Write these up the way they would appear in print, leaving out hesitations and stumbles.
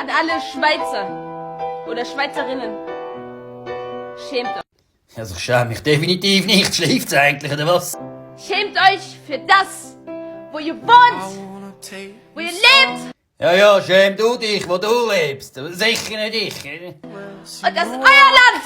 an alle Schweizer oder Schweizerinnen. Schämt euch. Also ich schäme mich definitiv nicht. Schläft's eigentlich, oder was? Schämt euch für das, wo ihr wohnt, wo ihr lebt. Ja, schäm du dich, wo du lebst. Aber sicher nicht ich. Und dass euer Land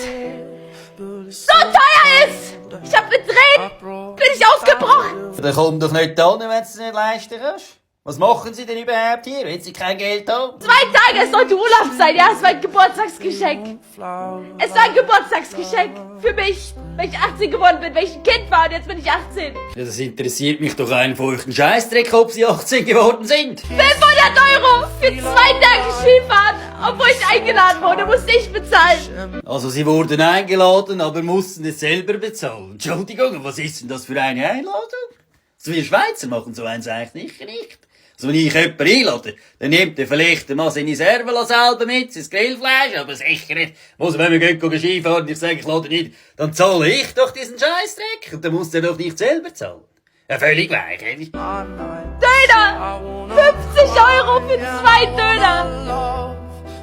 so teuer ist. Ich hab mit Tränen bin ich ausgebrochen. Dann komm doch nicht an, wenn du es nicht leisten kannst. Was machen Sie denn überhaupt hier, wenn Sie kein Geld haben? 2 Tage, es sollte Urlaub sein, ja, es war ein Geburtstagsgeschenk. Es war ein Geburtstagsgeschenk für mich, weil ich 18 geworden bin, weil ich ein Kind war und jetzt bin ich 18. Ja, das interessiert mich doch einen feuchten Scheissdreck, ob Sie 18 geworden sind. 500 € für 2 Tage Skifahren, obwohl ich eingeladen wurde, musste ich bezahlen. Also Sie wurden eingeladen, aber mussten es selber bezahlen. Entschuldigung, was ist denn das für eine Einladung? Also wir Schweizer machen so eins eigentlich nicht. Also wenn ich jemanden einlade, dann nimmt er vielleicht mal seine Servola selber mit, sein Grillfleisch, aber sicher nicht. Muss, wenn wir gehen Skifahren und ich sage, ich lade nicht, dann zahle ich doch diesen Scheissdreck und dann muss der doch nicht selber zahlen. Ja, völlig gleich, ehrlich. Döner! 50 € für 2 Döner!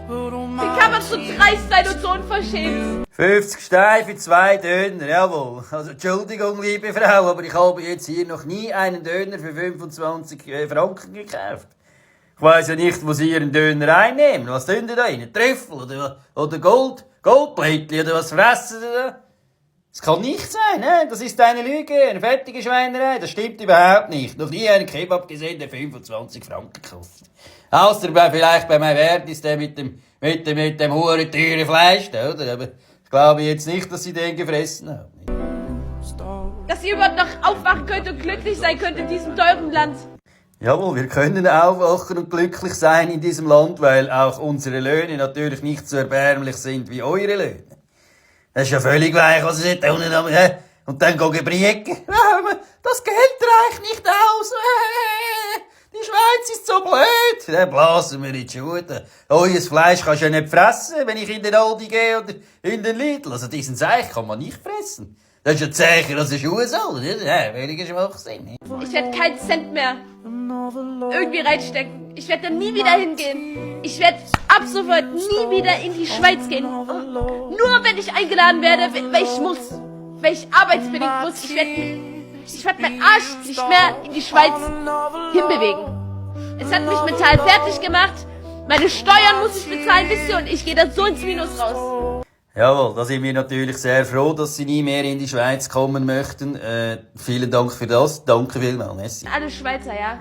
Wie kann man so dreist sein und so unverschämt? 50 Steine für 2 Döner, jawohl. Also Entschuldigung, liebe Frau, aber ich habe jetzt hier noch nie einen Döner für 25 Franken gekauft. Ich weiss ja nicht, wo Sie Ihren Döner einnehmen. Was tun Sie da rein? Trüffel oder Goldplättchen oder was fressen Sie da? Das kann nicht sein, ne? Das ist eine Lüge, eine fertige Schweinerei. Das stimmt überhaupt nicht. Noch nie einen Kebab gesehen, der 25 Franken kostet. Außer vielleicht bei meinem Wert ist der mit dem hohen teuren Fleisch da, oder? Aber ich glaube jetzt nicht, dass Sie den gefressen haben. Dass ihr überhaupt noch aufwachen könnt und glücklich sein könnt in diesem teuren Land. Jawohl, wir können aufwachen und glücklich sein in diesem Land, weil auch unsere Löhne natürlich nicht so erbärmlich sind wie eure Löhne. Das ist ja völlig gleich, was Sie tun. Und dann gehen Brieken. Das Geld reicht nicht aus. Die Schweiz ist so blöd. Dann blasen wir in die Schuhe. Euer Fleisch kannst du ja nicht fressen, wenn ich in den Aldi gehe oder in den Lidl. Also diesen Seich kann man nicht fressen. Das ist ja zäher als eine Schuhsohle. Ja, völliger Schwachsinn. Ich werde keinen Cent mehr irgendwie reinstecken. Ich werde da nie wieder hingehen. Ich werde ab sofort nie wieder in die Schweiz gehen. Nur wenn ich eingeladen werde, weil ich muss. Weil ich arbeitsbedingt muss. Ich werd meinen Arsch nicht mehr in die Schweiz hinbewegen. Es hat mich mental fertig gemacht. Meine Steuern muss ich bezahlen, wisst ihr, und ich gehe da so ins Minus raus. Jawohl, da sind wir natürlich sehr froh, dass Sie nie mehr in die Schweiz kommen möchten. Vielen Dank für das. Danke vielmals. Messi. Alle Schweizer, ja?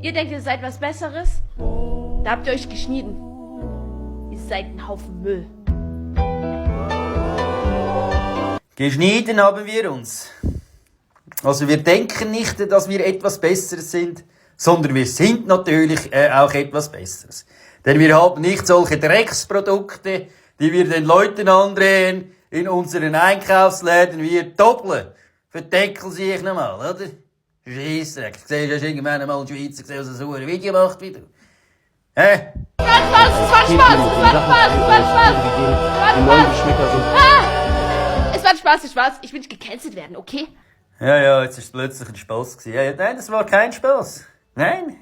Ihr denkt, ihr seid was Besseres? Da habt ihr euch geschnitten. Ihr seid ein Haufen Müll. Geschnitten haben wir uns. Also wir denken nicht, dass wir etwas Besseres sind, sondern wir sind natürlich auch etwas Besseres. Denn wir haben nicht solche Drecksprodukte, die wir den Leuten andrehen in unseren Einkaufsläden. Wir doppeln. Verdeckeln sie sich nochmal, oder? Scheissdreck. Du siehst, hast irgendwann mal einen Schweizer gesehen, der so ein Video macht wie du. Hä? Es war Spaß. Ich will nicht gecancelt werden, okay? Ja, jetzt ist es plötzlich ein Spass gewesen. Ja, nein, das war kein Spass. Nein.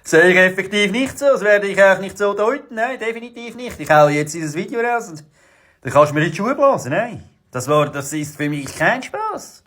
Sehe ich effektiv nicht so. Das werde ich auch nicht so deuten. Nein, definitiv nicht. Ich hau jetzt dieses Video raus und dann kannst du mir in die Schuhe blasen. Nein. Das ist für mich kein Spass.